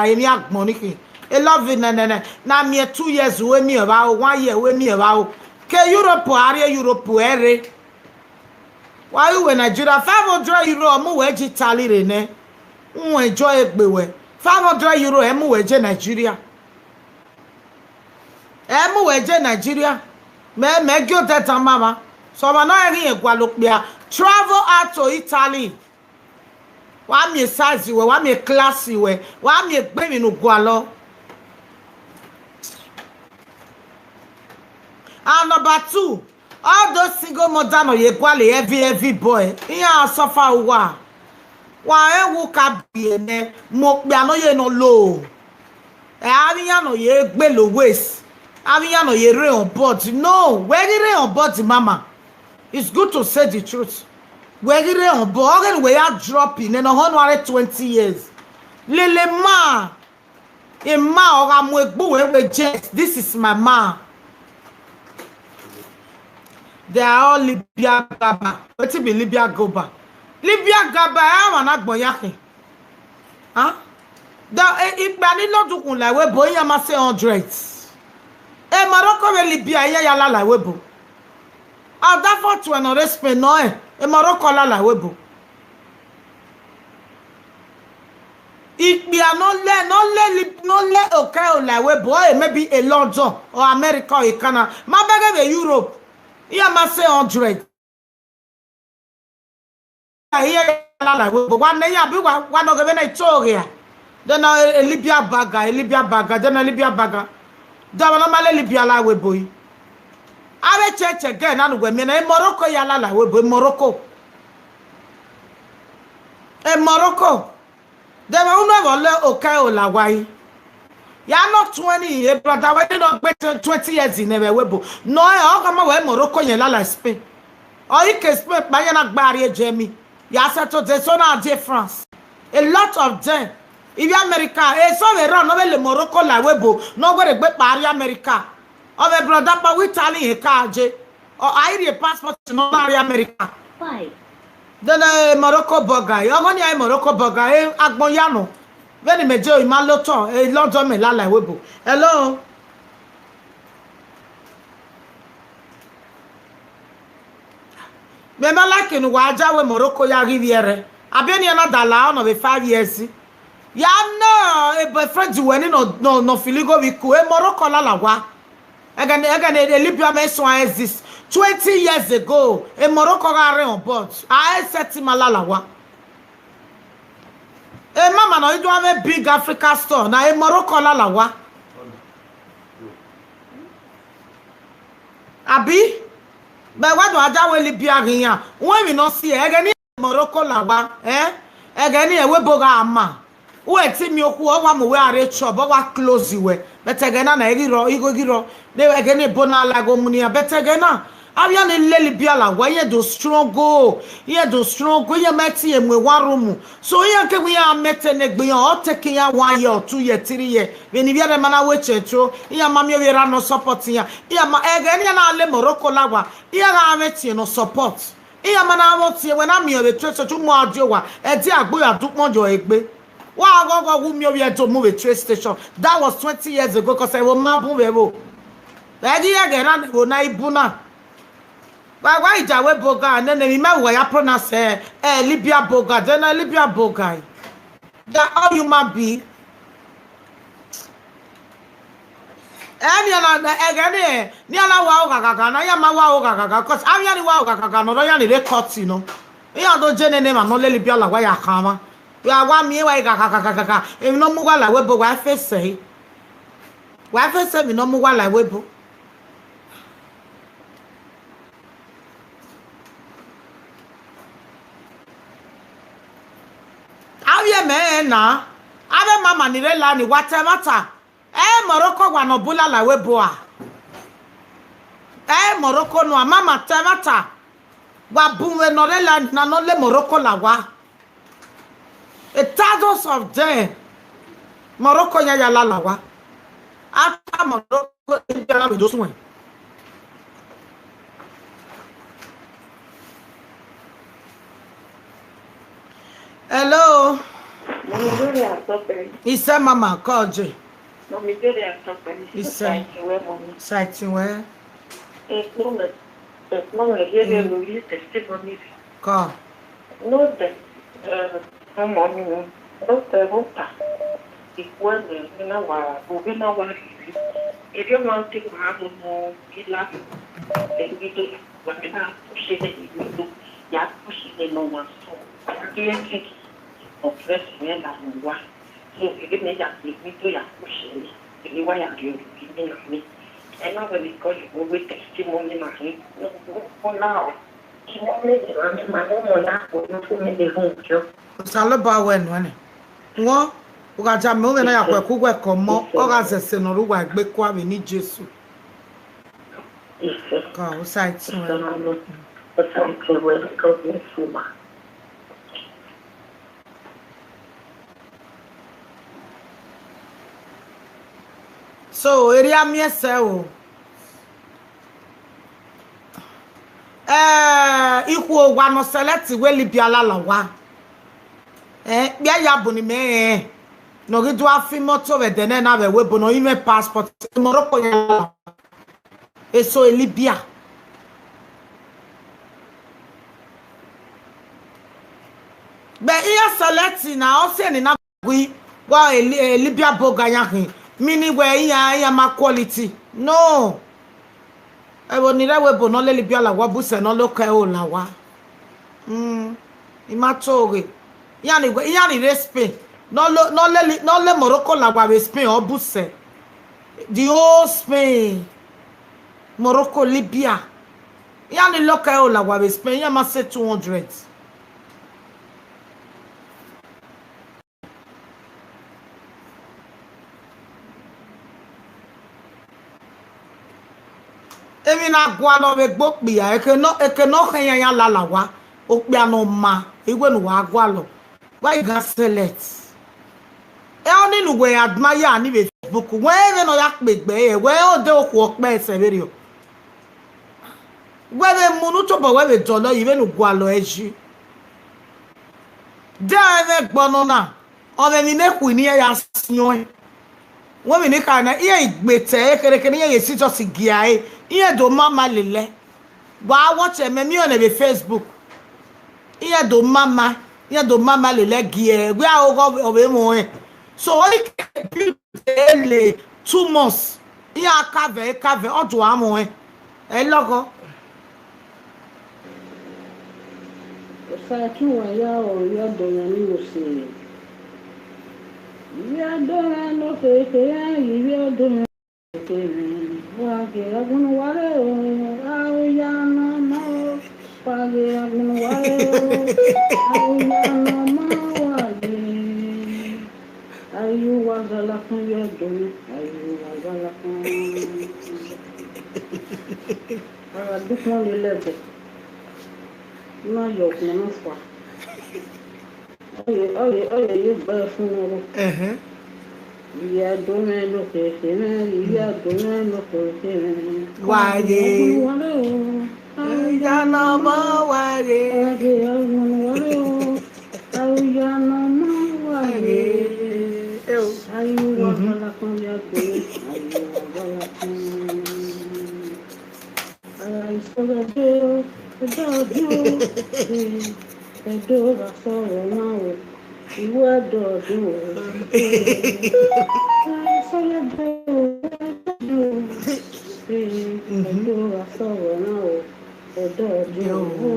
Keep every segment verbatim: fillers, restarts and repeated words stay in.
America, emi agbon ni ki. E love you, ne, ne, ne. Na mi two years we mi ba o, one year we mi ba o. Ke Europe, are Europe, ere. Why you in Nigeria? Five hundred euro, mu we ji Italy re ne. Mu enjoy egbe we. Five hundred euro, e mu we je Nigeria. E mu we je Nigeria. Me, me gyo te tan mama. So ma no e ri egwa lo pia. Travel out to Italy. Wa mi size we, wa mi class we, wa mi egbe mi nu gwa lo. And number two, all those single mother no ye gwale heavy, heavy boy. Iya suffer wa. Wa e wu ka bi ene, mo pe ano ye no lo. E, aviya no ye gbe lo waste. Aviya no ye re on board. No, we ni re on board, mama. It's good to say the truth. We ni re on board. Ogen we ya drop in, no honorary twenty years. Lele ma. A ma oga mu egbu we we jest. This is my ma. They are all Libya Gaba. Wetin be Libya Gaba? Libya Gaba, I am an agboyake. Huh? The, e, ipa ni lodukun la we bo iya ma say hundred. E Morocco we Libya iya ya la la we bo. Ada for to no respect no e. E Morocco la la we bo. Ikpia no le, no le, Lib-, no le, okay, o la we bo, e maybe a London or America or a Canada. Ma bege be Europe. Iya ma say hundred. Iya la la we bo. Wa ne ya bi wa, wa no ge be na ito ge ya. Then na e, e Libya baga, e Libya baga, then na Libya baga. Da wa no ma le Libya la we bo yi. Abe che che ge na nu we mi na e Morocco ya la la we bo, e Morocco. E Morocco. Then we no go le okay o la wa yi. Ya no twenty, e brother, we no gbe twenty years in e we bo. No, e o ka ma we Morocco yen la la Spain. O i ke Spain pa yen na gbari e je mi. Ya se to de so na de France. A lot of them. If you America, e so we run no we le Morocco la we bo. No we re gbe pari America. O we brother pa we Italy e ka je. O I re passport no na re America. Why? Then e Morocco boga. Yo go ni e Morocco boga. E agbon ya no. Veni me je o i ma lo to. E London me la la we bo. Hello. Me ma like in wa ja we Morocco ya gi viere. Abi ni na da la no be five years. Ya no, e boyfriend we ni no, no, no filigo bi ku. E Morocco la la wa. Again, again, e Libya me so exist. Twenty years ago, e Morocco ga re on board. I set him la la wa. E mama no, you do have a big Africa store. Na e Morocco la la wa. Abi? But why do I ja we Libya here? When we no see e, again ni Morocco la wa, eh? Again ni e we boga ama. We ti mi oku o wa mo we are chop, o wa close we. But again na na e giro, igo giro. Ne again ni bona la go munia. But again na, avi ya ni le Libya la wa, ye do struggle. Ye do struggle. Ye meti e mwe wa room. So ye ke we ya mete ne gbe ya, o take ya one year or two year, three year. When you hear the man we chetro, ya ma mi we ra no support ya. Ya ma again ya na le Morocco la wa. Ya ga meti no support. Iya mana amo tie we na mi o be train station mo adio wa. E di agbo ya du pon jo egbe. Wa go go wu mi o ye to mu be train station. That was twenty years ago 'cause I will ma bun we wo. E di ye ge na wo na ibu na. Wa wa ija we boga ne ne mi ma wa ya pronounce e, e Libya boga, de na Libya boga. They are all human being. Eni ana ege ni ni ana wa o gaga na ya ma wa o gaga 'cause avi ani wa o gaga no ya ni le cut no. Iya do je ne ne ma no le Libya la wa ya kama. Ya wa mi wa gaga gaga gaga. E no mu wa la we bo wa fe se. Wa fe se mi no mu wa la we bo. Awie me na. Ave mama ni re la ni wa te mata. E Morocco wa no bula la we boa. E Morocco no mama te mata. Wa bu we no re la na no le Morocco la wa. A thousands of them. Morocco ya ya la la wa. After Morocco, India na we do suwen. Hello. Mami Gloria Atokpei. Ise mama, call J. Mami Gloria Atokpei. Ise. Thank you, well, mommy. Sighting where? It's moment. It's moment. Here we will testimony. Call. No, the uh, no, mommy. No, the water. If one is in our, we know what it is. If you want to have a more, you love it. Then we do. What we have to say that we do. You have to say that no one so. I can't think of dressing and one. So if you make that, if we do, you have to say it. If you want to do it, you know me. And now when we call you, we testimony, my friend. No, no, for now. If you want me to run my own, I'm going to make the home job. Saloba when one. One. Ugaja me onge na ya kwe kugwe komo. Oga zese no ruwa gbe kwa ni Jesu. Yes, sir. Ka o sighting where? But I'm going to welcome you, Suma. So area mi ese o. Eh, ikwu ogwa no select we Libya la la wa. Eh, bia ya bu ni me. Eh. No gi do afi moto we de na we we bo no even passport. Morocco ya la. Eso e Libya. Be iya select na o se ni na gwi wa e Li- e Libya boga ya hin. Mini we iya iya ma quality. No. E wo ni re we bo no le Libya la wa bu se no lo ke o la wa. Mm. Ima toge. Yani we yani re Spain. No lo no le Li- no le Morocco la wa we Spain o bu se. The whole Spain. Morocco, Libya. Yani lo ke o la wa we Spain. Ya ma se two hundred. Emi na gwa no we gbo pia. Eke no eke no khen ya ya la la wa. O pia no ma. Iwe nu wa gwa lo. Why you gonna select? E oni nu we admire ani we Facebook. We we no ya pe gbe e. We o de oku ope se we ri o. We we munu to bo we we dolo yi we nu gwa lo eji. De e we gbono na. O we mi me ku ni ya siyan. We mi ni ka na iye igbete e kere kere iye si just gia e. Iye do mama lele. Wa watch e me mi on e Facebook. Iye do mama, iye do mama lele gia e. We a ogo o we mo e. So only ele two months. Iye a kave e kave o do amo e. E logo. Osa ki wa ya o ya do ya ni o se. Ya do ya no ke ke ya ya do ya ke. Wa ke agun wale o, a o ya no mo. Wa ke agun wale o, a o ya no mo wa ke. Ayu wa zala kun ya do. Ayu wa zala kun. Ara dukun le lebe. Na yo kun na fa. Oye, oye, oye, yo gbe fun o. Ehe. Iya do me lo ke ke me, iya do me lo ke ke me. Wa ye. Wa le o. Ya no mo wa ye. Wa ye, agun wa le o. Ayu ya no mo wa ye. E o. Ayu wa zala kun ya do. Ayu wa zala kun. Ara isoga do, do do. Edo ga sọ̀rọ̀ náà o, ìwé ẹ̀dọ̀ ọdún o. Ara isoga do, do do. Edo ga sọ̀rọ̀ náà o, ẹ̀dọ̀ ọdún o.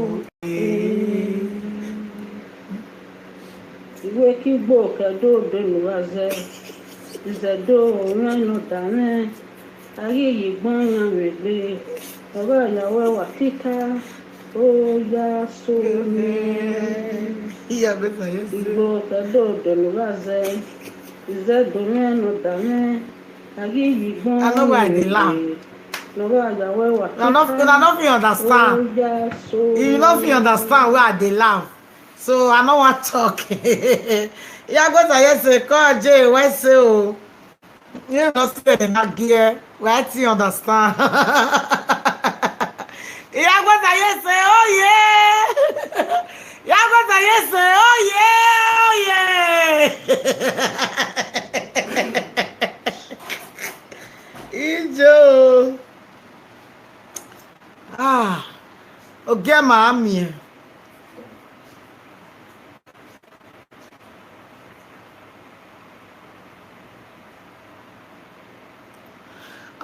Ìwé kígbó kẹ̀dó donu razẹ, ìzẹ̀dó òun ẹnu dàmẹ́. Ayé yìí gbọ́n yan mi gbé, ọ̀rọ̀ ìyàwó ẹwà kíkà, ó yá sómi. Iya beta yes. Ìgbò pẹ̀lú òdòdó rázẹ, ìzẹ́dùn mẹ́nu dàmẹ́. Ayé yìí gbọ́n I know why I dey laugh. Lọ́rọ̀ ìyàwó ẹwà I no I no fit understand. Ó yá sómi. You no fit understand why I dey laugh. So I no wan talk. Iya beta yes say call J we say o. You no say na gear. Why ti understand? Iya beta yes say oh yeah. Yagota yese, oye, oye. Ijo. Ah, oge ma ami.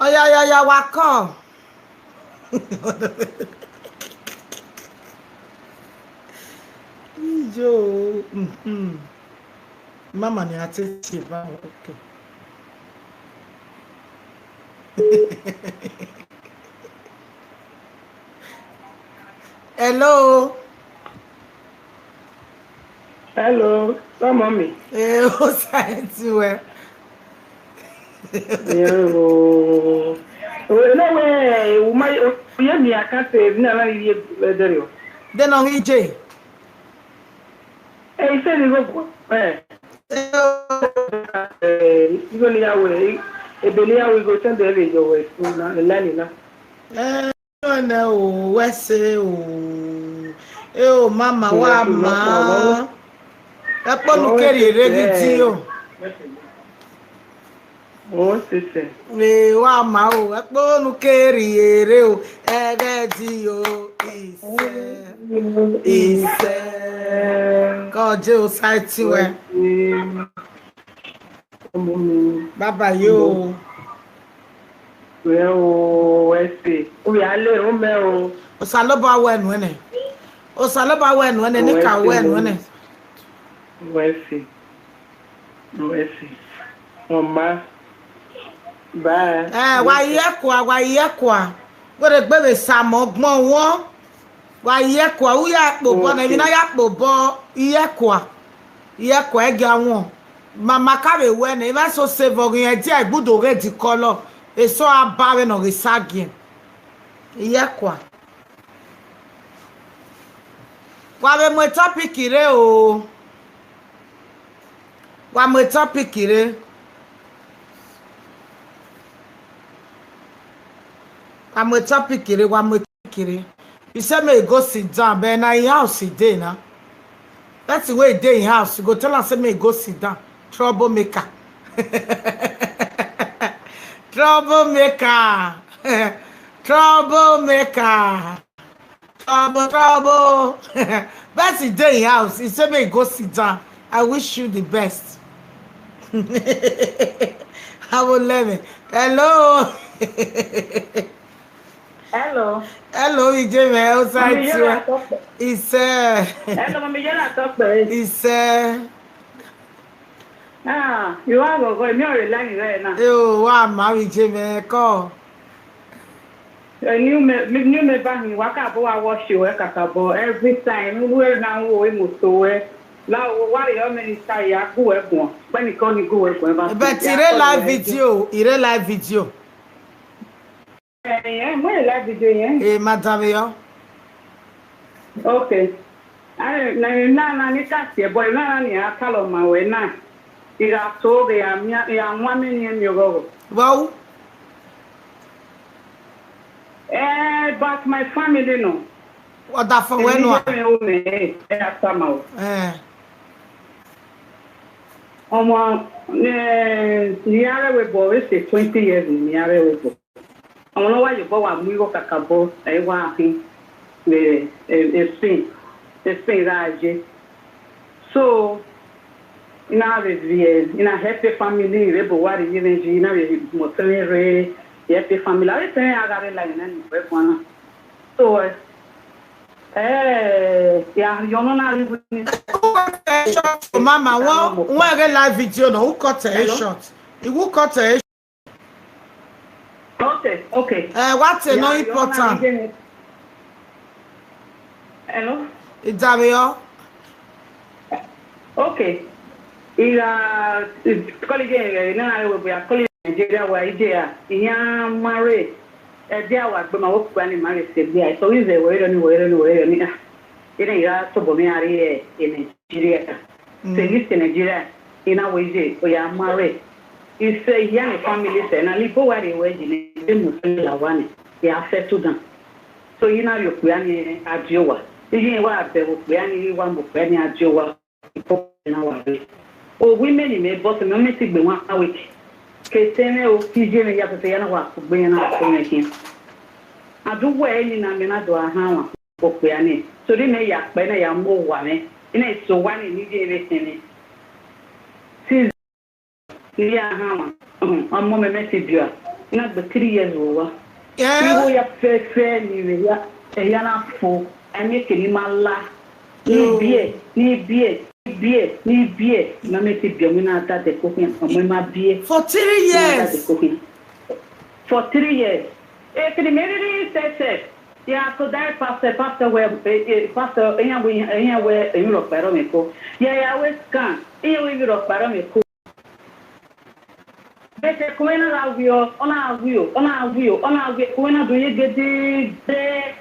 Oya, oya, oya, waka. Ijo. Mhm. Mama ni atete ba. Okay. Hello. Hello, come on me. Eh, o science we. Yo. Oh, no way. Uma, oh, yeah, me, I can't say. No, no, you, you, you. Then on E J. Hey, say the road. Eh. Eh, you go near way. E be near we go send the way your way. Na, na, na. Eh, no, no, wese o. Eh, o mama wa ma. Ekponu keri ere gidi o. Oh, sister. Eh, wa ma o. Ekponu keri ere o. Ere di o. Ise. Ise. Ko je o site we. Baba yo. Well, wese. We are le o me o. Osaloba we nu ene. Osaloba we nu ene, ni ka we nu ene. Wese. Wese. Mama. Bye. Eh, wa ye kwa, wa ye kwa. Were gbe we samo gbon won. Wa ye kwa, u ya po bo na, mi na ya po bo, ye kwa. Ye kwa e ga won. Mama ka we we ne, even so se vo yen di aigbudo re di kolo. E so aba we no re sagien. Ye kwa. Wa we mo topic re o. Wa mo topic re. Wa mo topic re, wa mo topic re. You say me go sit down, but na your house e dey na. That's the way e dey in house. You go tell am say me go sit down. Troublemaker. Troublemaker. Troublemaker. Trouble, trouble. Best e dey in house. He say me go sit down. I wish you the best. I will learn it. Hello. Hello. Hello, Ijeme. Outside Mami, too. Yara Tope. It's uh, Hello, Mami Yara Tope. it's uh, Ah, you are going to go. Me already lying right now. Yo, wa ma Ijeme ko. A new me, me- new me back in Wakabo, I wash you, Kakabo. Every time, where now, we must to where. Now, what are your minister? Ya go, go. When you call me, go, go. But ire live video, ire live video. Eh, yeah, mo live video, yeah. Eh, madam yo. Okay. Ai, na na na ni kasi boy na na ni akalo ma we na. Ira so de ya mi ya nwa me ni mi go. Wow. Eh, but my family no. What the fuck went on? Me o me eh after ma o. Eh. Omo eh ni are we bo we say twenty years ni are we bo. Omo no wa yo bo wa mu yo kakabo e wa hin. Eh eh eh sin. Eh sin ra je. So ina re vie ina help the family re bo wa re ye ji ina re mo tele re help the family. Are tele agare la ina ni we kwana. So eh eh ya yo no na re ni. Mama, one one get live video no. Who cut her Hello? short? Who cut her? Okay, okay. Uh, what a no Yeah, you wanna important. begin it? Hello? It's Dario. Okay. Ira college eh na we we are calling Nigeria wa ije ya. Iya mare. E dia wa gbe ma wo ku ani mare se bi ai. So is e we ni we ni we ni. Ah. Ina ira to bo mi ari e e Nigeria. Se ni se Nigeria. Ina we ije o ya mare. Ise ya ni family se na li bo wa re we ji ni de mu la wa ni. Ya settle down. So ina yo ku ani adio wa. Ije wa be wo pe ani wa mo pe ni ajo wa. Ko na wa be. O wi me ni me boss me me ti gbe wan awake. Ke se me o ti je me ya fe ya na wa ko gbe ya na ko me kin. Adu we ni na me na do a ha wa. Ko pe ani. So di me ya pe na ya mo wa me. Ina so wa ni ni je me se ni. Si ni ya ha wa. Amo me me ti bia. Na gbe three years wo wa. Iwo ya fe fe ni we ya. E ya na fo. Emi ke ni ma la. Ni bie, ni bie, ni bie, ni bie. Na me ti bia mi na da de ko hin. Amo ma bie. For three Na da de years. Ko hin. For three years. E ke ni me really say say. Ya ko dai pastor, pastor we, eh, eh, pastor, eyan we, eyan we, eyan ro paro me ko. Ya ya we scan. Eyan we mi ro paro me ko. Bete kuena la wio, ona wio, ona wio, ona wio, kuena do ye gede de.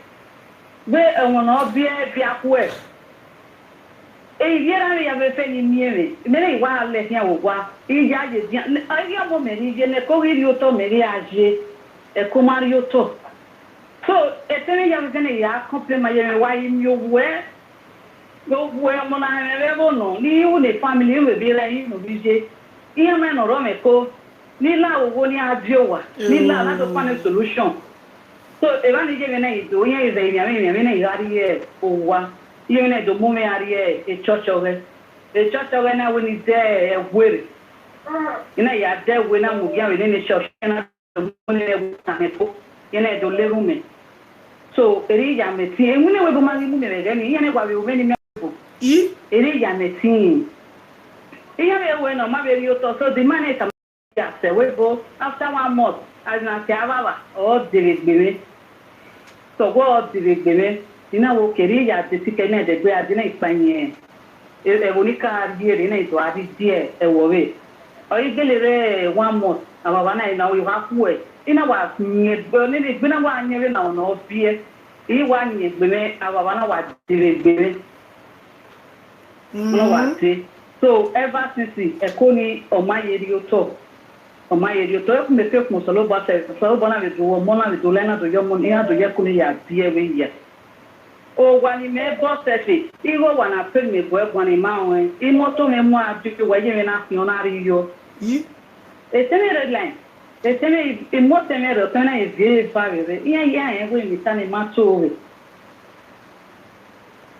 We e wona bia bia kue. E yera ya be fe ni miere. Mere wa le hia wo wa. I ya ye dia. Ayi mo me ni ye ne ko ri o to me ri aje. E ko ma ri o to. So e te me ya be ne ya complain ma ye me wa yi mi o we. Yo we mo na me be bo no. Ni u ne family we be la yi no bi je. Iya me no ro me ko. Ni la owo ni adio wa. Ni la na do find a solution. So e ba ni je me na ido yen ize mi ame mi ame na yari e owa. Ye me na do mo me ari e e church owe. E church owe na we ni de e were. Ina ya de we na mo ya we ni church na mo ni e we na me ko. Ye na do le ru me. So eri ya me ti e mu ne we bo ma ni mu me re ni ye ne gwa we o me ni me bo. I Eri ya me ti. Iya me we no ma be ri o to. So the man is ya se we bo after one month as na se ababa o de be gbe me. So go o de be gbe me. Ina wo keri ya de ti ke ne de gbe adi na ipa yen. E e wo ni ka di ere na ido adi die e wo we. O igele re one month ababa na ina wo ha ku e. Ina wa nye gbe ni ni gbe na wa nye re na ona o bi e. I wa nye gbe me ababa na wa de be gbe me. No wa te. So ever since e ko ni o ma ye ri o to. O ma ye ri o to e ku me pe ku mo so lo ba se so lo ba na le do mo na le do le na do yo mo ni na do ye ku ni ya bi e we ya. O wa ni me bo se fi. I go wa na pe me bo e gwa ni ma o e. I mo to me mo a bi we ye me na fi o na ri yo. I E te me red line. E te me e mo te me ro te na e vie fa we we. Iya iya e we mi ta ni ma to we.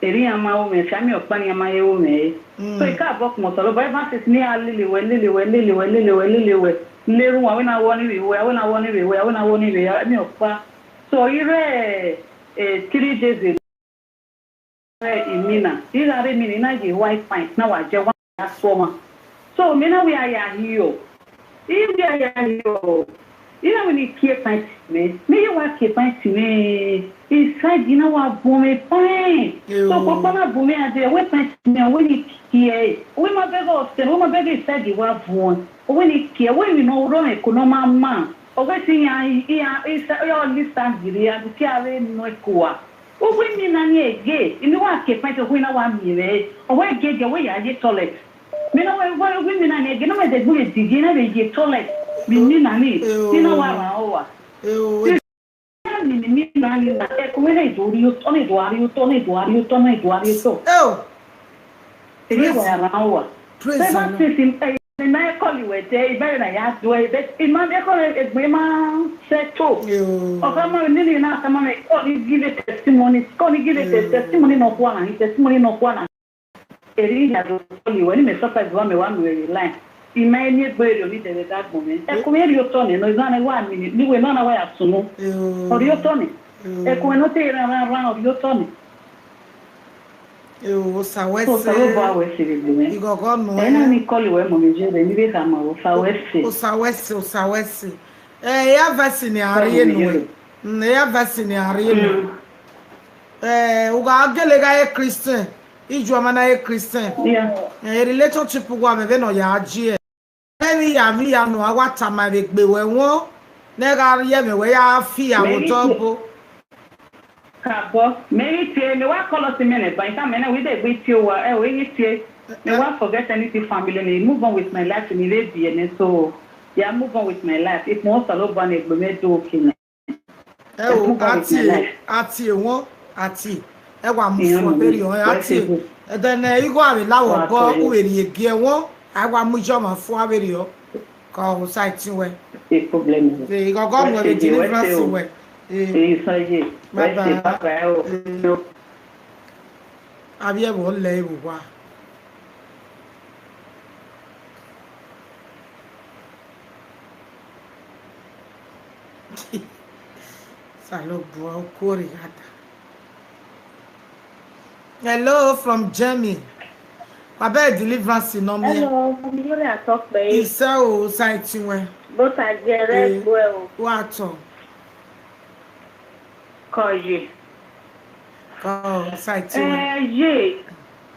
Eri ama o me sha mi o pa ni ama e o me. So e ka bo ku mo so lo ba ba se ni a lele we lele we lele we lele we lele we. Le ru wa we na wo ni we we we na wo ni we we we na wo ni we mi o pa. So ire eh three days ago. Re imina. Ira re mi ni na ye white pint na wa je wa ya so ma. So me na we aya hiyo. Ibi aya hiyo. Ina we ni kie pint me. Me ye wa kie pint me. Inside ina wa bo me pint. So ko pa na bo me ade we pint me we ni kie. We ma be go se we ma be go inside wa bo. We ni kie we mi no ro me ko no ma ma. O we ti ya ya isa ya lista giri ya ti a re no ko wa. Owe mi na ni ege, imi wa ke pa to na wa mi re. Owe ge ge we ya ye toilet. Mi na we we we mi na ni ege na me de gbe di ge na be ye toilet. Mi mi na ni. Ni na wa ra o wa. Ewo. Mi mi mi na ni na e ko we na do ri o to ni do ari o to ni do ari o to ni do ari o to. Ewo. Ni wa ra o wa. Praise the Ever Lord. Since him eh, na e call you we te, e be na ya do e be. Ima be call e gbe ma se to. Ewo. Oga ma ni ni na ka ma me call you give a testimony. Call you give a te- testimony no kwa na, testimony no kwa na. Eri ya do call you when me surprise wa me wa me line. Ima ni gbe ri o ni de da gbo me. E ko me ri o to ni no na wa mi ni we no na wa ya sunu. Ewo. Ori o to ni. E ko no te ra ra ra ori o to ni. Ewo sa we So se. Salobo a we se gbe me. Igogo no. E na ni call we mo mi je re ni be ka ma o sa we se. O sa we se, o sa we se. Eh, ya verse ni ari enu. Mm, ya verse ni ari enu. Eh, uga gele ga e Christian. Iju ama na e Christian. Yeah. Eh, relationship wa me be no ya ji e. Emi ya mi ya no awa ta ma be gbe we won. Ne ga ri e me we ya fi ya wo Maybe to bo. Kabo, maybe tie me wa call us me ne ba. Ita me na we dey gbe tie wa. E we ni tie. Me wa forget anything family me. Move on with my life ni re bi e ne so. Yeah, move on with my life. If mo Salobo na gbe me do okay na. Ewo Move on with my ati life. ati e won ati. Ewa mu fua beri o, ati. Then, eh, igo ave la wo go, u veri egi e wo. Ewa mu jo ma fua beri o. Ko site we. E go go mu e deliverance we. E. Bye bye. Abi e wo le e wo wa. Salo bua okori ata. Hello, from Germany. Abeg deliverance no me. Hello, from Yuri Atokpe. Isa o site we. But I get red well. What? Koji. Ko site we. Eh, ye.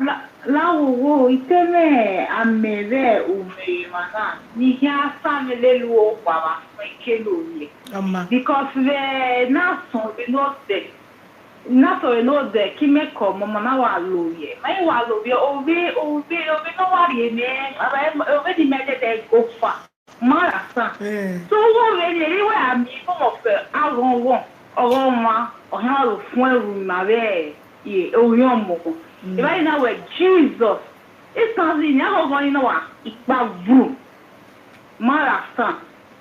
La, la wo wo, iteme amere ume mana. Ni ya family lu o kwa ma fun ke lo ye. Ama. Because we na so we no de. Na so we no de ki me ko mo na wa lo ye. Ma wa lo ye. Ove, ove, ove no wa ye me. Aba ove di me de de go fa. Mara sa. Eh. So wo we ni ri wa mi ko mo fe agon wo. Ogo ma, o ha lo fun eru ma we. Ye, o yo mo. Iba ina we Jesus. Isanzi ni ago go ina wa. Ipa vu. Mara sa.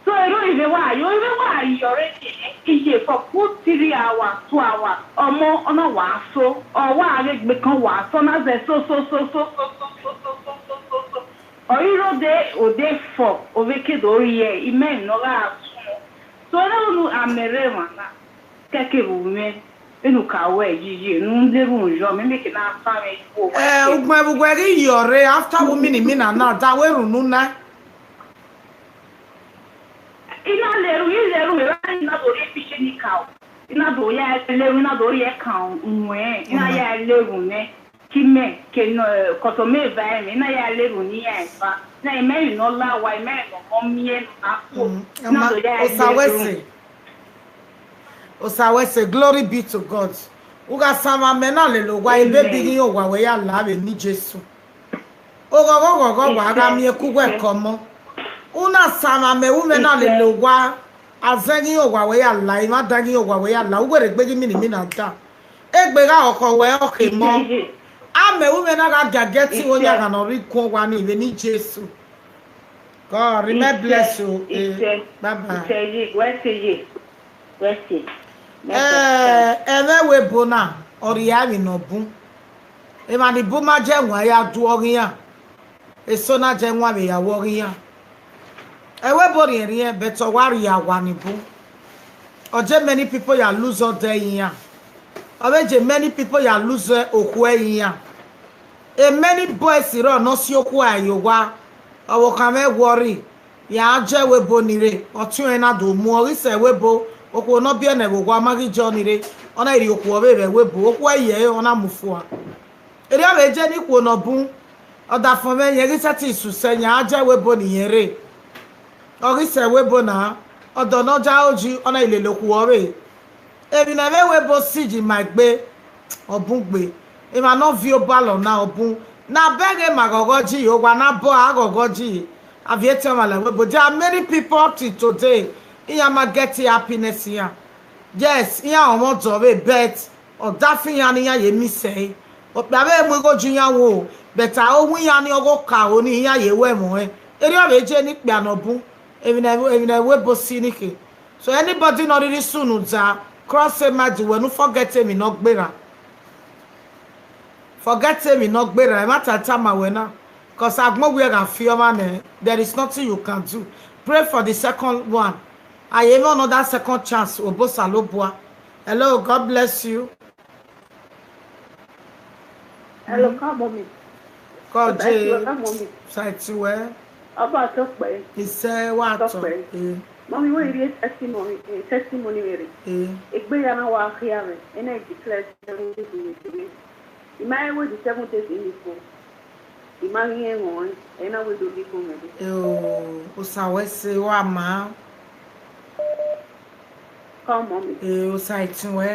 So ero ive wa, yo ive wa, yo re ni. Iye for put three hours, two hours. Omo, ona wa so. O wa re gbe kan wa so na ze so so so so so so so so so so so. Oyiro de ode fo oveke dori ye ime no ga asun. So na unu amere mana. Keke bu me. Enu ka we jiji nu nde bu njo me me ke na fa me iwo. Eh, ugbe bu gwe ri yore after wo mini mina na da we runu na. Ina leru, i leru, ina do ri piche ni ka o. Ina do ya leru, ina do ri e ka o. Nwe, ina ya leru ne. Ki me, ke no, eh, koto me va e me, na ya leru ni ya e va. Na ime no la wa, ime no mo mi e no na ko. Mm, Na ama, do ya e Osawese. Leru. Osawese, glory be to God. Uga sama me na le lo wa, e Amen. Baby ni o wa we ya la we ni Jesu. Ogo go go go wa ga mi e ku we komo. Una sama me u me na le lo wa. Azegi o wa we ya la, ima dagi o wa we ya la. Uwe re gbe gi mini mina da. Egbe ga oko we oke mo. Ame u me na ga gageti wo ya ga no ri kun wa ni ive ni Jesu. God, remain bless you. Eh, bye bye. Wese ye. Wese. Eh, eme we bona, ori ya mi no bun. E ma ni bu ma je won ya du orin ya. Eso na je won ya wo orin ya. E we bo ri ri e beto wa ri ya wa ni bu. Oje many people ya lose all day ya. Oje many people ya lose okwe ya. E many boys ro no si okwe ayo wa. Owo kan me worry. Ya je we bo ni re. Otun e na do mu ori se we bo. Okwe no bi ene wo wa ma gi jo ni re. Ona iri okwe obe be we bo. Okwe ye ona mu fua. Eri ave je ni kuo no bun. Oda fun me yen gise ti su se nya aje we bo ni yen re. Ogise we bo na. Odo no ja oji ona ile lo kuo re. Ebi na me we bo si ji ma gbe. Obun gbe. E ma no vi o ba lo na obun. Na bege ma gogo ji yo wa na bo a gogo ji. Aviete ma le we bo. There are many people till today. Iya ma get happiness here. Yes, iya omo do we bet. Oda fi ya ni ya ye mi se. Okpe abe mu igo ju ya wo. But a o wi ya ni ogo ka o ni ya ye we mo e. Eri ave je ni pe anobu. Evi na evi na we bo si ni ke. So anybody no really sunu da cross e ma di we no forget me no gbera. Forget me no gbera. E ma ta ta ma we na. 'Cause agbon we ga fi o ma ne. There is nothing you can do. Pray for the second one. I even another second chance. Obosa lo bua. Hello, God bless you. Hello, come on me. Call J. Come on me. Site where? About Tokpe. He said what? Tokpe. Eh. Mommy, when you read testimony, eh, testimony, really. Eh. Egbe ya na wa here, and I declare seven days in the day. Ima ewe di seven days in the day. Ima ri enwo, e na we do di kun me. Eh, o, o sa we se wa ma. Come, mommy. Eh, o sa itin we.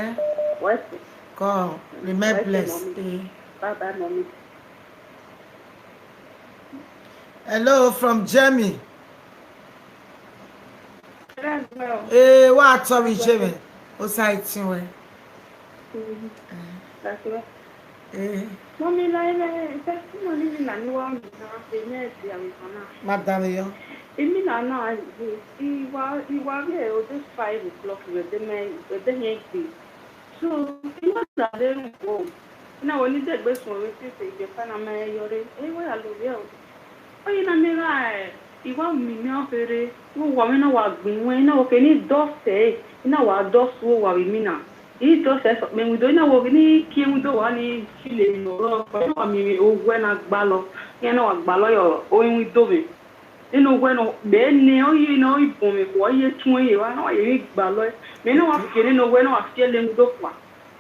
What's it? Come, remain blessed. Eh. Bye bye, mommy. Hello, from Germany. Yes, ma'am. Eh, wa to mi Germany. O sa itin we. Mm. Eh. Mami la ime testimony mi na ni wa mi na ime ti ami kana. Madam yo. Imi na na iwa iwa we o de five o'clock we de me we de yen gbe. So iwa na de go. Na wo ni de gbe sun we ti se je kana me yore. E wa ya lo we o. Oyi na mi ra e. Iwa mi mi ofere. Wo wa mi na wa gbin we na wo ke ni do se. Na wa do su wo wa mi na. Idose sokpe windo ina wo ni kie windo wa ni chile no ro ko wa mi owe na gba lo. Ye na wa gba lo yo o windo mi. Ino we no be ne o yi na o ibon mi ko ye tun ye wa na wa ye gba lo. Me na wa fie ni no we na wa fie le windo kwa.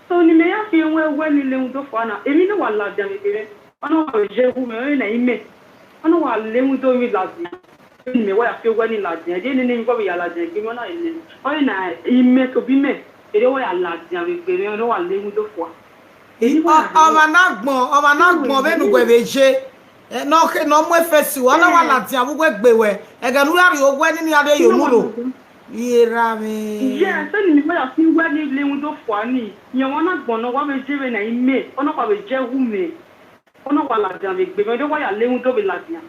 So ni me ya fie we we ni le windo kwa na. Emi na wa la ja mi kere. Ona wa je hu me o na ime. Ona wa le windo mi la ja. Ni me wa ya fie we ni la ja. Je ni ni ko bi ya la ja ke mo na ile. O na ime to bi me. Ere wa ya la ja mi kere. Ona wa le windo kwa. Ọmọ náà gbọ̀n, ọmọ náà gbọ̀n bẹ́ẹ̀ nu gbẹ̀bẹ̀ ṣe. Ẹ náà ké náà mú ẹfẹ sí wa náà wà láti àbúgbò ẹgbẹ́ wẹ̀. Ẹ̀gẹ̀ nu yàrá ìwọ gbẹ́ nínú adé yòó múlò. Yẹra mi. Ìyá ẹ sẹ́ni mi báyà fi wẹ́ ní ilé wọn tó fọ́ á ní. Ìyẹn wọn náà gbọ̀n náà wá bẹ jẹ́ bẹ náà ìmẹ̀. Ọ̀nà wà bẹ jẹ́ wù mẹ́. Ọ̀nà wà láti àbẹ̀ gbẹ̀mẹ̀ ọdẹ wáyà léwu tó bẹ láti à.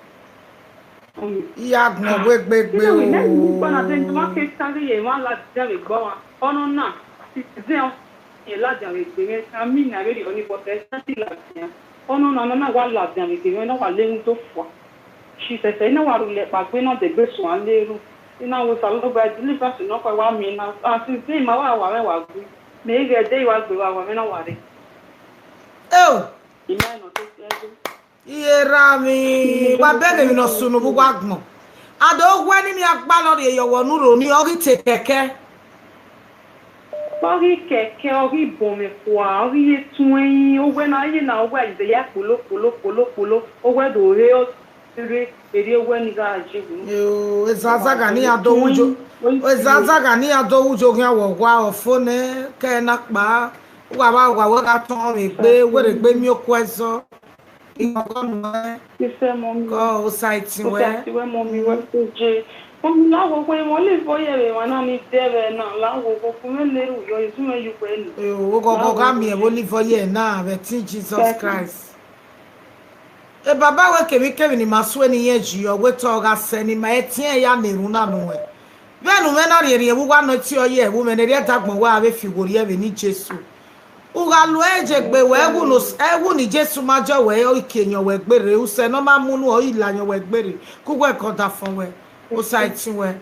Ìyá gbọ̀n wé gbégbé o. Ìwé náà ní gbọ́dọ̀ àti ẹni tó máa ké sáré yẹn wá láti àbẹ̀ gbọ́ wa. Ọ̀nà náà ti dẹ́ ọ. Ye la ja we gbe me ami na we ri oni bo te sa ti la ja. Ono na na wa la ja we gbe me na wa le un to fo. Shi se se na wa ru le pa gbe na de gbe so an le ru. Ina wo sa lo ba deliver so no ko wa mi na. A si si ma wa wa me wa gbe. Me ge de wa gbe wa wa me na wa re. Oh. Ina no te se. Iye ra mi wa bene mi no sunu bu wa gbon. Ado ogwe ni mi agba lo re yo wo nu ro ni ori te keke. Ori keke, ori bon me kwa, ori ye tun eyin, ogwe na ye na ogwe ide ya polo polo polo polo, ogwe do re o re eri ogwe ni ga je bu. Yo, ezaza ga ni ado wujo. Ezaza ga ni ado wujo gyan wo wa ofo ne ke na pa. Wa wa wa wa ga ton mi gbe, were gbe mi o kwezo. Ife mọ mi. Ko o site we. O site we mọ mi we ko je. Mọ mi la wo ko mo le fo ye we wa na mi de we na la wo ko ku me le ru yo isu me yu pe ni. E o go go ga mi e wo le fo ye na we tin Jesus Christ. E baba we kemi kemi ni ma sue ni ye ji yo we to ga se ni ma e tin e ya ni ru na nu we. Ve nu me na rie rie wu wa no ti o ye wu me ne rie dagbon wa ave fi wo rie ve ni Jesu. Ugha lu eje gbe wẹ ẹwu ni Jesu ma jọ wẹ ọ ike yan wẹ gbere usẹ nọ ma munu ọ ila yan wẹ gbere ku wẹ kọ da fọn wẹ osa itin wẹ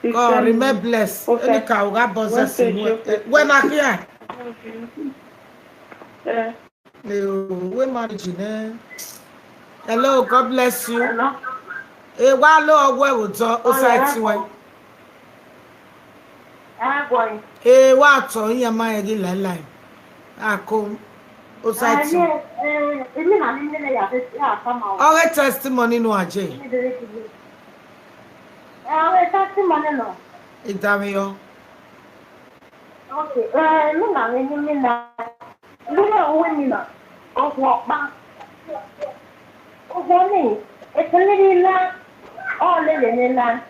kọ remain bless enika ugha bọzẹ si wẹ wẹ na kia. Wẹ marriage nẹ. Hello, God bless you. E wa lo ọwọ ẹwọ jọ osa itin wẹ. Ee, wa tọ iya ma egi lailai. Ako o sa ti. Emi na mi nene ya te ya kama o. Ore testimony no aje. Ore testimony no. Idami yo. Okay, eh, mi na mi ni mi na. Mi na uwe mi na. Ogun ọpa. Ogun ni. Eto ni ni na. O le le ni na.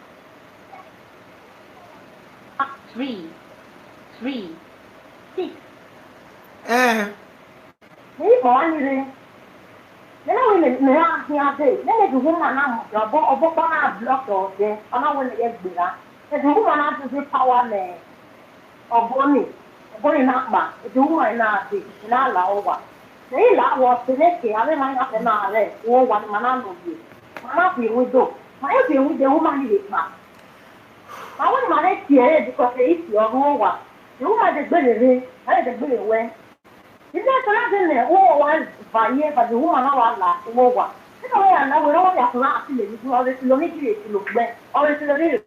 Three, three, six. Eh. Ni mo wa ni re. Me na we me me a hi a de. Me me du woman na mo. Obo obo pa na block o de. Ona we le gbera. Me du woman na du power me. Obo ni. Obo ni na pa. Me du woman na de. Na la o wa. Ni la wo se le ke ave ma na pe na re. Wo wa ni ma na no ye. Ma na bi wi do. Ma e bi wi de woman ni le pa. Ma when ma dey tear because they eat your own wa. The woman dey gbere re, ma dey gbere we. If na so na dey ne wo wa va ye ba the woman na wa la wo wa. If na wa na we na wa ya kuna ati le ni wa le lo ni ki le lo gbe. O le lo ni le.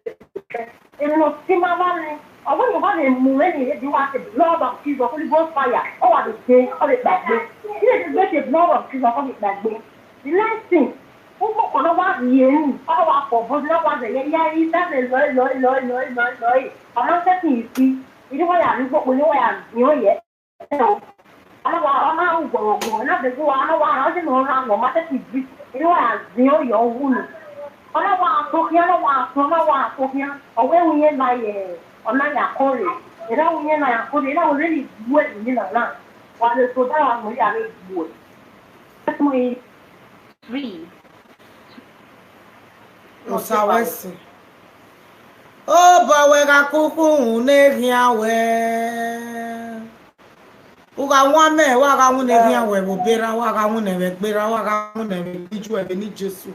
E no si ma ba ni. O wo ni ba le mu le ni the wa the blood of Jesus, Holy Ghost fire. O wa the day, o le gbagbe. Ile the blood of Jesus, o le gbagbe. The next thing, ụmụ kọrọ wa rie nri, ọ wa kọ bụ na wa ze ya ya yi ta ze loi loi loi loi loi loi. Ọma se ti isi, iri wa ya ni gbogbo ni wa ya ni o ye. Ana wa ana u gboro gboro na be wa ana wa ana se no na no ma se ti bi. Iri wa ya ni o yo wu ni. Ana wa to ki ana wa to na wa to ki. O we wu ye na ye. Ona ya kore. Era wu ye na ya kore. Era o le ni bu e ni na na. Wale so that one, we are ready to go. That's my three. Osawesi. Oh, but we got cuckoo, ne here we. Uga wame, waga wune here we, wo bera, waga wune we, bera, waga wune we, iju we, ni Jesu.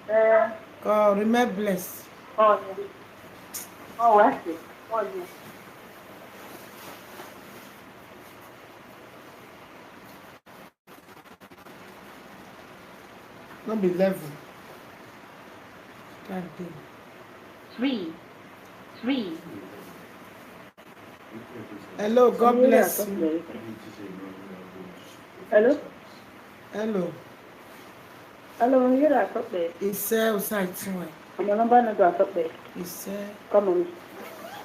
Eh, God, remain blessed. oh, yeah. Oh, I see. Oh, yeah. No be level. That day. Three. Three. Hello, God bless you. Hello? Hello. Hello, I'm here at Tokbe. Ise usai tunwe. I'm a number no go at Tokbe. Ise. Come on.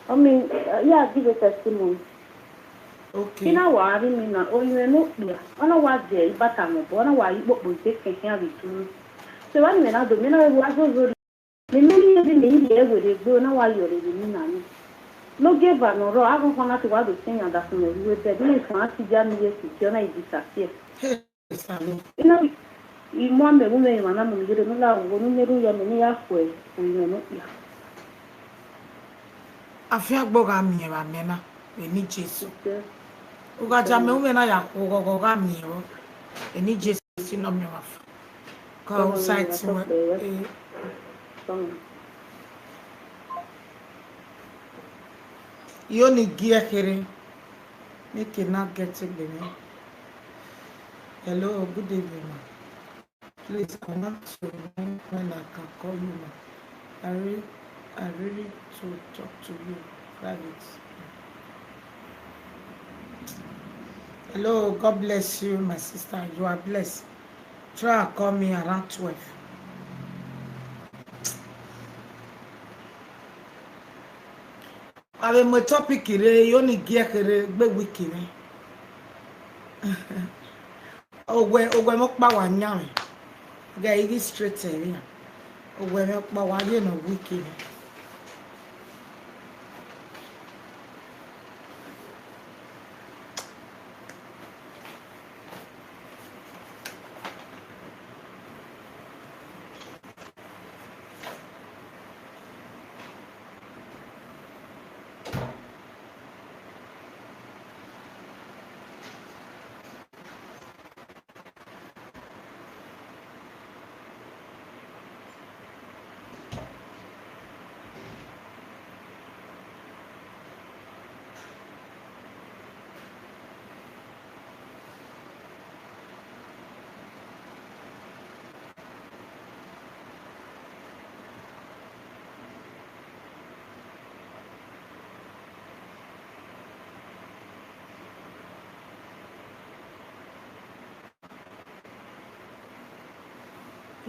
I mean, uh, yeah, give a testimony. Okay. Ina wa ari mi na oyin enu pia. Ona wa je ibata mo bo, ona wa ipopo ite ke hin abi tu. So wa ni me na do mi na wa zo zo. Mi mi ni bi mi ile we de gbe, ona wa yo re mi na ni. No give an oro, a ko na ti wa do sin ya da fun mi we be. Ni kan ti ja mi ye ti ki ona ibi sa ti e. Hey, Sami. Ina imo me mu me ma na mu mi de no la wo nu ne ru ya me ni ya ko e. Oyin enu pia. Afia gbo ga mi e ba me na. We ni Jesu. Uga ja me ume na ya ko go go ga mi e wo. E ni Jesu no me wa fa. Ka usai tunwe. Eh. Yo ni gi ekere. Make you not get it, baby. Hello, good evening, ma. Please, I want to know when I can call you, ma. I really, I really to talk to you private. Hello, God bless you, my sister. You are blessed. Try and call me around twelve. Ave mo topic re, yo ni gi ekere gbe week ni. Ogwe, ogwe mo pa wa nya mi. Ga igi straight e mi. Ogwe mo pa wa ye no week ni.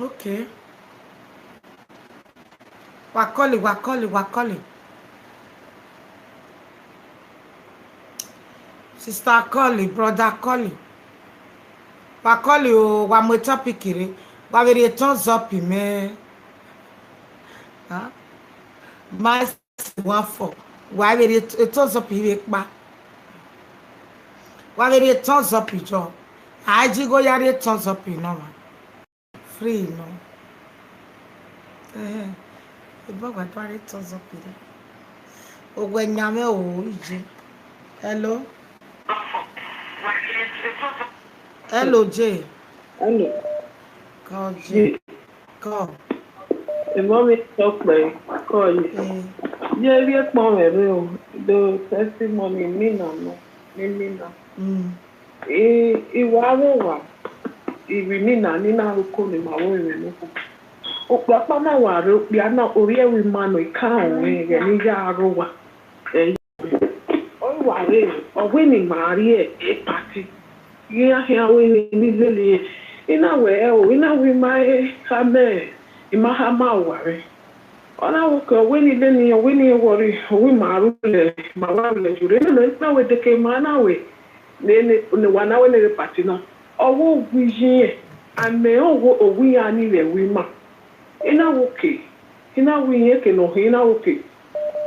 Okay. Wakoli, wakoli, wakoli. Sister Koli, brother Koli. Wakoli o, wa mo topic re. Wa very thumbs up me. Huh? My one for. Wa very thumbs up me pa. Wa very thumbs up jo. Aji go ya re thumbs up no ma. Free no. Eh. Ebo gba to re thumbs up re. Ogwe nyame o ije. Hello. Hello, Jay. Hello. Call Jay. Call. The moment talk by call you. Eh. Yeah, we are power o. The testimony me na no. Me me na. Mm. E e wa wo wa. E we me na ni na ro ko ni ma wo re no ko. O pa pa na wa re o pe ana o ye we ma no ka o re ni ya ro wa. Eh. O wa re o we ni ma ri e e party. Ihe ahịa wee niile ina wee o ina wee ma e ha mee ima ha ma ware. Ọ na-awụ ka wee niile ni wee ni wori wee ma arụ le ma wa le jure na na na wee deke ma na wee ne ne ne wa na wee ne pati na. Ọwụ ogwu ihe ame owo owu ya ni le wee ma. Ina woke ina wee ihe ke no ina woke.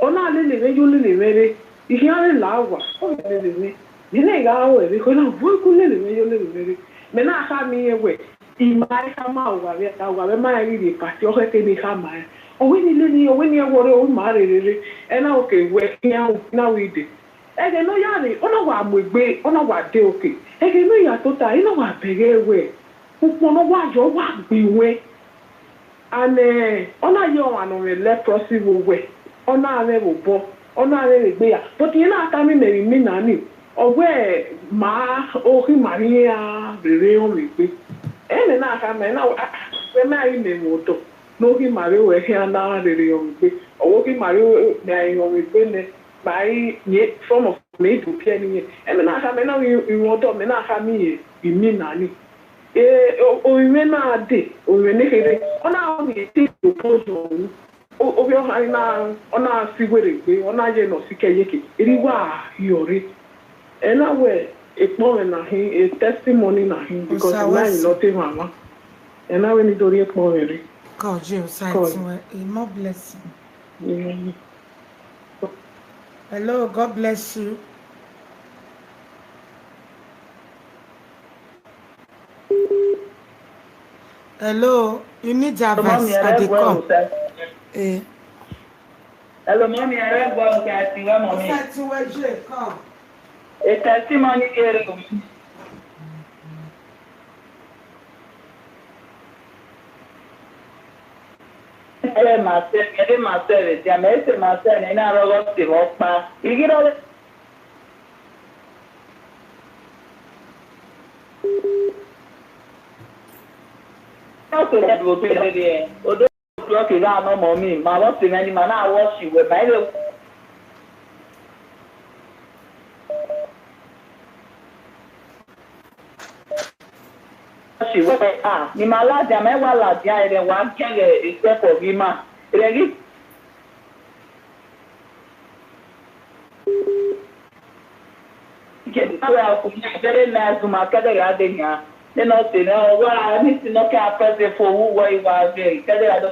Ọ na le le re yo le le re ihe ale la wa. Ọ le le re. Nene ga o ere ko na wo ku le le me yo le le me. Me na ka mi e we. I ma e ka ma o ga we ka wa we ma e ri pati o ke ni ka ma. O we ni le ni o we ni e wo re o ma re re re. E na o ke we ya o na we de. E ke no ya ni o na wa mo gbe o na wa de o ke. E ke no ya to ta e na wa be ge we. Ukpo no wa yo wa gbe we. And eh, ọ na-ayọ ọnwa nọ nwere leprosy bụ we, ọ na-arị bụ bọ, ọ na-arị egbe ya. But ihe na-aka mi mere mi na ni, ọ we ma ohi mara ihe ya rere ọrụ egbe. Ene na-aka me na we ma anyị mere ụtọ n'ohi mara we ihe na rere ọrụ egbe. Ọ we ohi mara me anyị ọrụ egbe ne, ma anyị nye form of me ibu pie ni ye. Ene na-aka me na we iwe ọdọ me na-aka mi ye imi na ni. Ee, o- oiwe na-adị, oiwe na-ekere, ọ na-ahụ na eti obodo ọnwụ. O- obi ọha anyị na ọ na-asị were egbe, ọ na-aje nọsi keyeke eriwa yọrị. Ena we ekpọrọ na hi, a testimony na hi, because Osa na wasi. Anyị nọte mama. Ena we ni dori ekpọrọ re. Kọji osai Kọji. Tiwe, more blessing. Hello, God bless you. Hello, you need advice. Mommy, I come. Eh. Hello, mommy, I read well. Okay, I see where mommy. Come. A testimony here. Ere masere, ere masere, ti a mese masere, ina rogo ti ropa. Igiro. Odo o'clock ga no mo mi, ma wo ti meni ma na wo si we ma ile. She went, ah, ni ma la dia, me wa la dia, ere wa kere, except for me, ma. Ere gi. Ke ta wa ku ni very nice, ma kere ya de nya. Ne no se ne wa ni si no ke a press for who wa wa ve. Kere ya do.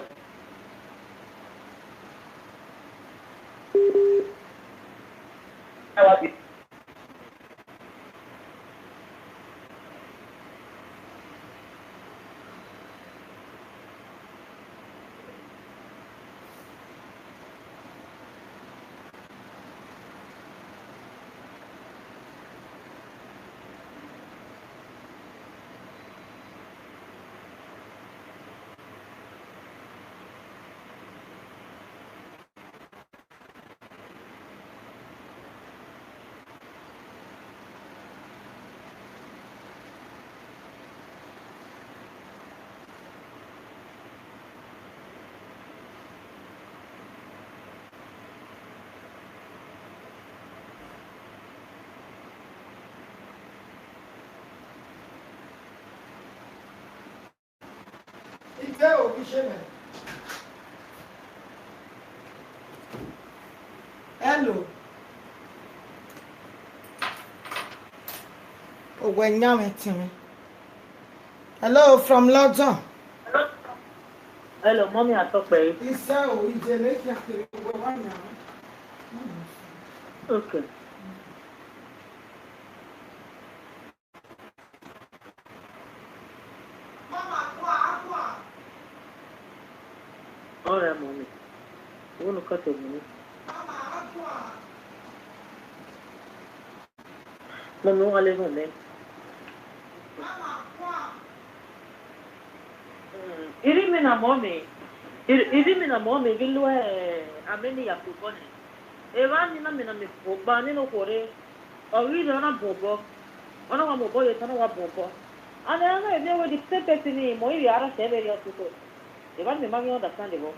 Hello. Ogwe nyame timi. Hello, from London. Hello, mommy, I talk by. Okay. All right, mommy. You want to cut your money? Mommy, what level, man? Iri mi na mommy. Iri, iri mi na mommy. Gilwe, ameni ya kubone. Eva ni na mi na mi kuba, ni no kore. Owiri ona bobo. Ona wa bobo ye tona wa bobo. Ana ana ebe we di pepe tini mo iri ara sebe yo tuko. Eva mi mami understand bo.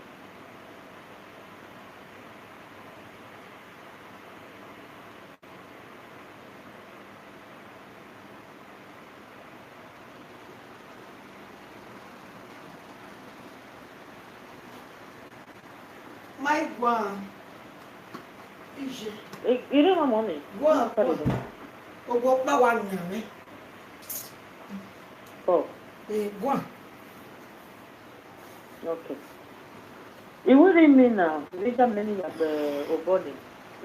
My guan. Ije. Ire ma mo mi. Guan. Ogo pa wa nyan mi. Oh. Eh, guan. Okay. Iwiri mi na visa meni ya be obodi.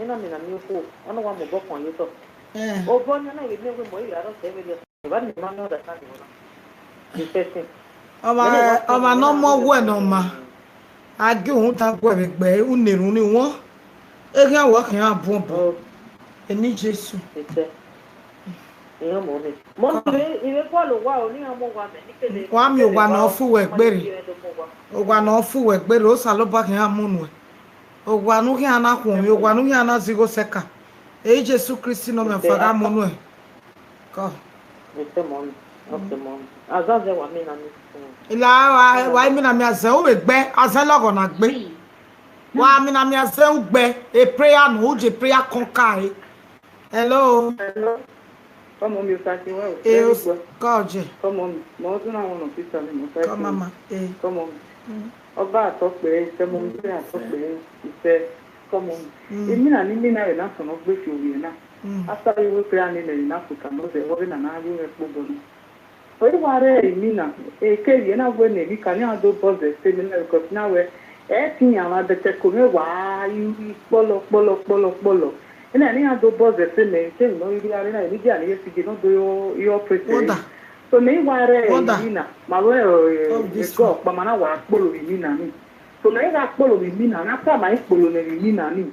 Ina mi na mi ku. Ono wa mo bo kon yuto. Eh. Obonyo na we me we mo ya ro se we le. Ba ni ma no da ka ni wona. The person. Ọma ọma nọ mọ wẹ nọ ma. Agi ohun ta gwẹ vẹ gbẹ uneru ni wọn. Egi awọ kì í abọ bọ. Oh, Ẹni Jésù. it's a. Ìyẹn mọ̀ mi. Mo ń gbé ìwé Pọ́ọ̀lù wá o ní ọmọ wa mẹ́ ní kéde. Wàá mi ògbà náà fún wẹ̀ gbére. Ògbà náà fún wẹ̀ gbére. Ó sà ló bá kì í hàn múnu ẹ̀. Ògbà nù kì í hàn náà kùn mi. Ògbà nù kì í hàn náà zigo sẹ́ka. Èyí Jésù Kristi nọ mẹ́ fàgà múnu ẹ̀. Kọ́. Ìfẹ́ mọ̀ mi. Ọ̀sẹ̀ mọ̀ mi. Àzáǹzẹ̀ wà mí nà mí. Ìlà wàá mi nà mí àzẹ́ ó wẹ̀ gbẹ́. Àzẹ́ lọ́gọ̀ nà gbé. Wàá mi nà mí àzẹ́ ó gbẹ́. A prayer nù. Ó jẹ prayer kan ká ẹ̀. Hello. Hello. Come on, Mister Kiwell. Ee, kọje. Come on. Mo tún àwọn ọ̀nà títà ni mo fẹ́ Come, mama. Ee. Come on. Ọba àtọ́pẹ́, ìfẹ́ mo ń gbé àtọ́pẹ́, ìfẹ́. Come on. Èmi náà ní mí náà rẹ̀ náà sọ̀nà gbé fi òwe náà. After we will pray and then in Africa, no, the worry and I will help nobody. Oyiware èmi náà, èké yìí náà wẹ̀ nèmi kà ní àdó bọ́ọ̀sì ẹ̀sẹ̀ mi náà, because náà wẹ̀ ẹ̀ ti yàn án bẹ̀tẹ̀ kò ní wà á yí pọ́lọ pọ́lọ pọ́lọ pọ́lọ. Ina ni ando boze se me ke no iri are na ni dia ni yesi je no do yo yo prete. Wonder. So me ware Wonder. Ina ma we Of this go pa mana wa kpolo mi na ni. So me ga kpolo mi na na pa ma kpolo ne mi na ni.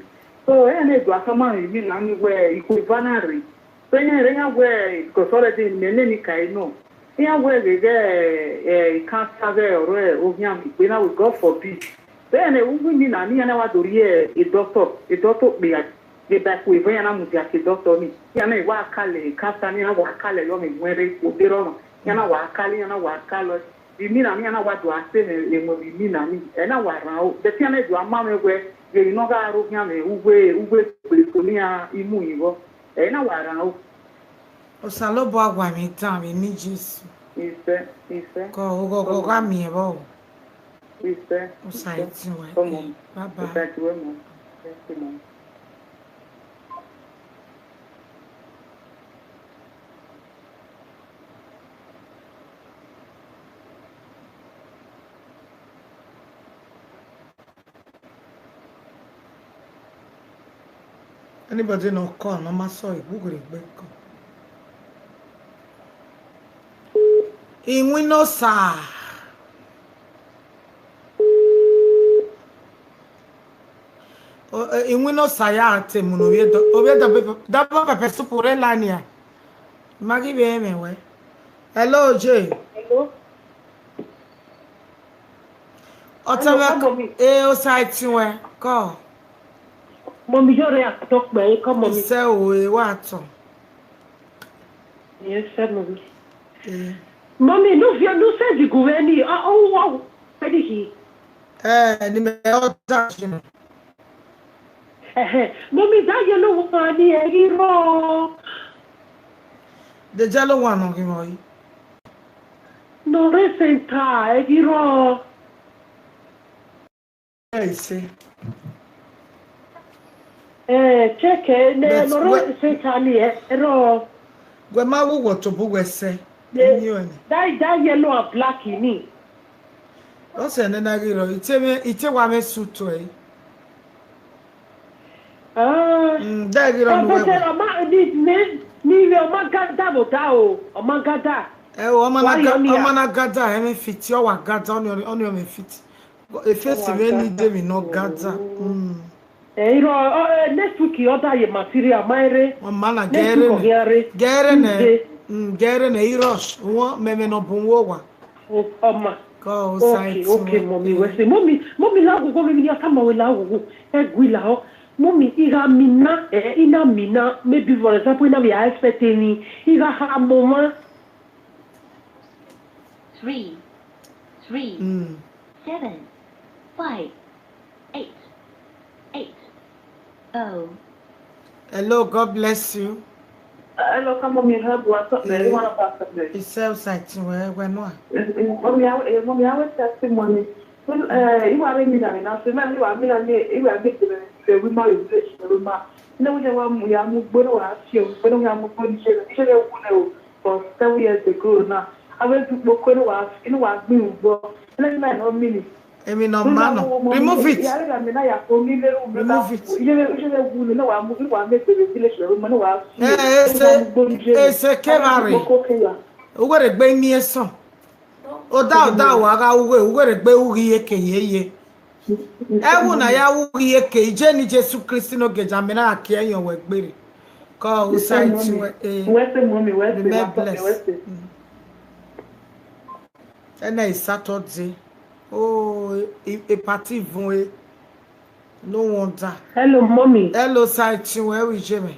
So e ne do aka ma mi na ni we iko vanare. So e ne re ya we ko sore de me ne ni kai no. Ya we ge ge e kan sa ge oro e o mi ami pe na we, God forbid. Then e wu mi na ni ya na wa do ri e doctor, e doctor pe ya. Ye ba ku e ya na mu dia ke doctor ni. Ya na wa kale ka sa ni na wa kale yo mi were o de ro. Ya na wa kale, ya na wa kale. Bi mi na ni ya na wa do ase me e mo bi mi na ni. E na wa ran o. De ti ya na do ama me we. Ye no ga ro ya me u we u we pe ko ni ya imu iwo. E na wa ran o. Osalobo agwa mi tan mi ni Jesu. Ife, ife. Ko ogo go ga mi ebo. Ife. Osaiti we. Come on. Bye bye. Thank you, mom. Thank you, mom. Anybody no call, no ma so e gugure gbe ko. Inwi no sa. Inwi no sa ya te mu no ye do. Obi do be do be pe supure lania. Magi be me we. Hello J. Hello. Otama Hello, mommy. E o sa ti we ko. Mommy, you're a talk by come, mommy. Se o e wa to. Yes, sir, mommy. E. Mommy, no fear, no say the guveni. Ah, oh, wow. Ready he. Eh, ni me o ta shi no. Eh, mommy, that yellow one, the hero. The yellow one on him. No, recent, ah, hero. I say. Eh, check it. But No, what- recent, ah, hero. Gwe ma wo wo to bu we se. Yeah. Ni o ni. That, that yellow and black in me. O se ne na giro. Ite me ite wa me suit to e. Ah. Mm, da giro Oh, no but we. uh, ọma ni ni ni ni ọma gada mo da o. Ọma gada. E o ma na Why you ga- need o ma am? Na gada e me fit o wa gada on your on your me fit. E face Oh, me ni gada. De mi no gada. Mm. Eh, you know, uh, next week you order your material, my re. Wa ma na Next week gere of ne. Yare. Gere ne. Tuesday. Mm, gere ne iro. Wo me me no bun wo wa. Oh, Oma. Ko o Okay, side. Okay, mommy. We say, mommy, mommy, la go go, mommy, ya kama we la go. E gwi la o. Mommy, iga mina, eh, ina mina. Maybe for example, ina we are expecting. Iga ha mama. Three, three, Mm. seven, five, eight, eight, oh. Hello, God bless you. Hello, come on, me help. What's up, man? You wanna pass up there? It's self side we we no. Mommy, I, eh, mommy, I will testimony. Well, uh, you are in Milan, and I said, man, you are Milan, you are making the woman, you are the woman. You know, we are, we are, we are, we are, we are, for seven years ago now. I went to Bokono was, you know, was being, but let me know, minute. Èmi náà máa nà. Remove it. Remove it. Eh, ese, ese kebare. Ugwere gbe mi eso. Oda, oda, waga uwe, ugwere gbe ugi eke ye ye. Ewu na ya ugi eke, ije ni Jesu Kristi no geja mena ake eyan we gbere. Ko usa iti we, eh. Wese, mommy, wese, Be ma blessed. Wese. Mm. Ena is Saturday. Oh, a, a party vun, eh. No wonder. Hello, mommy. Hello, Sai Chinwe, we jeme.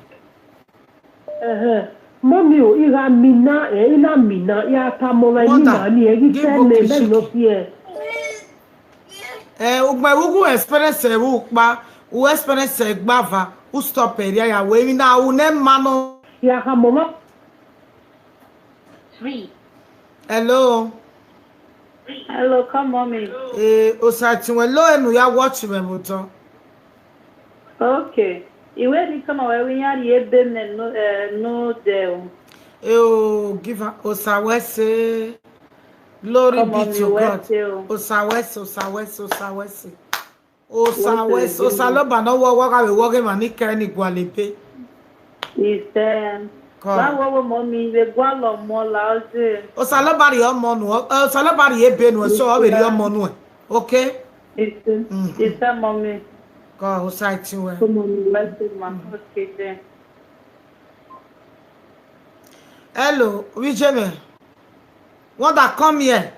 Uh-huh. Mommy, o, ira mina, eh, ina mina, ya ta mo ra ni Wonder, ma ni, eh, give tell me, me no fear. Eh, ugbe wugu experience e wu pa, u experience e gbava, u stop area ya we mi na u ne mano. Ya ha mo ma. Three. Hello. Hello, come on, me. Eh, Osai Chinwe, lo enu ya watch me moto. Okay. Iwe ni kama we wi ya ri ebe me no, eh, no de o. Eh, oh, give her Osawese. Glory Come be on, to me, God. West Hill. Osawese, Osawese, Osawese. Osawese, West Hill. Osaloba no wo wo ga we wo ge mani ke ni gwalepe. Is, um, Come. Ba wo wo mo mi, we gwa lo mo la oje. Osaloba ri omo nu, o-, Osaloba ri ebe nu, so o be ri omo nu. Okay? Is, Mm-hmm. is that mommy? Go, Osai Chinwe. Come on, me, West Hill, ma. Okay, then. Hello, Wijeme. Wonder, come here.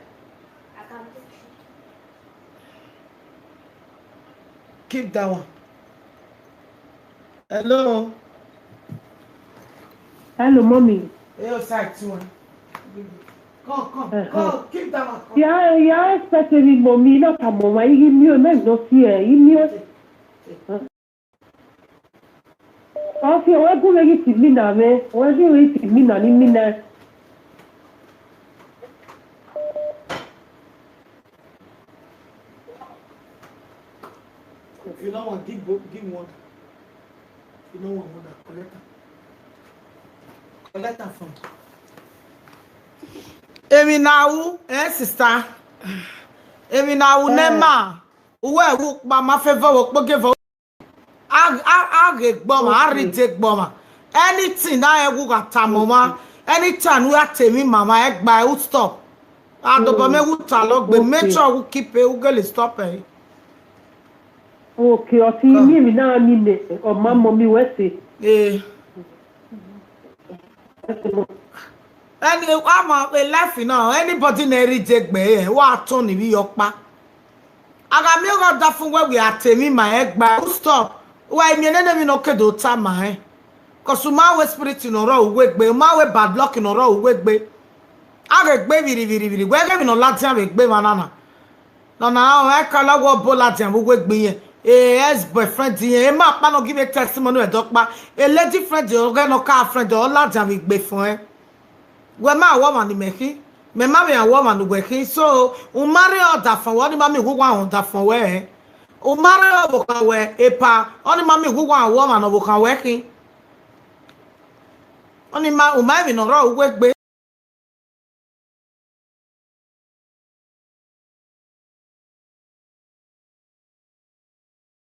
Keep that one. Hello. Hello, mommy. Hey, Osai Chinwe. Come, come, Uh-huh. come. Keep that one. Come. Yeah, yeah, especially mommy, not a mama. You give me a man, no fear. You give me a Okay, we go ready to me now, man. We go ready to me now, ni me now. If you don't want, give bo-, give one. If you don't want, one, collect am. Collect am from. Emi na u, eh, sister. Emi na u, Eh. nema. Uwe wu pa ma fe vo wo po ge vo. A, a, a ge gbo ma, a ri Okay. je gbo ma. Anything na e wu ga ta mo ma. Anytime we a te mi mama e gba e u stop. A do bo Mm. me wu ta lo gbe. Okay. Make sure we keep e u ge le stop e. Okay, o ti Come. mi mi na mi ne. O ma mo mi we se. Eh. Any, I'm a, a life, you know. Anybody na ri je gbe e, wa turn ni bi yo pa. Aga mi o ga da fun we we a te mi ma e gba. U stop. Wa mi ne ne mi no ke do ta ma e. 'Cause u ma we spirit no ro we gbe, u ma we bad luck no ro we gbe. A ge gbe viri, viri, viri. We ge mi no la ti a we gbe ma na na. No, na, o, e ka la wo bo la ti a we gbe yen. E ex boyfriend yen. E ma pa no give a testimony e do pa. A lady friend o ge no ka friend o la ti a we gbe fun e. We ma wo ma ni me ki. Me ma me a wo ma nu we ki. So, u ma ri o da fun wo ni ma mi wu wa o da fun we. U ma ri o bo ka we e pa. O ni ma mi wu wa wo ma no bo ka we ki. O ni ma, u ma mi no ro we gbe.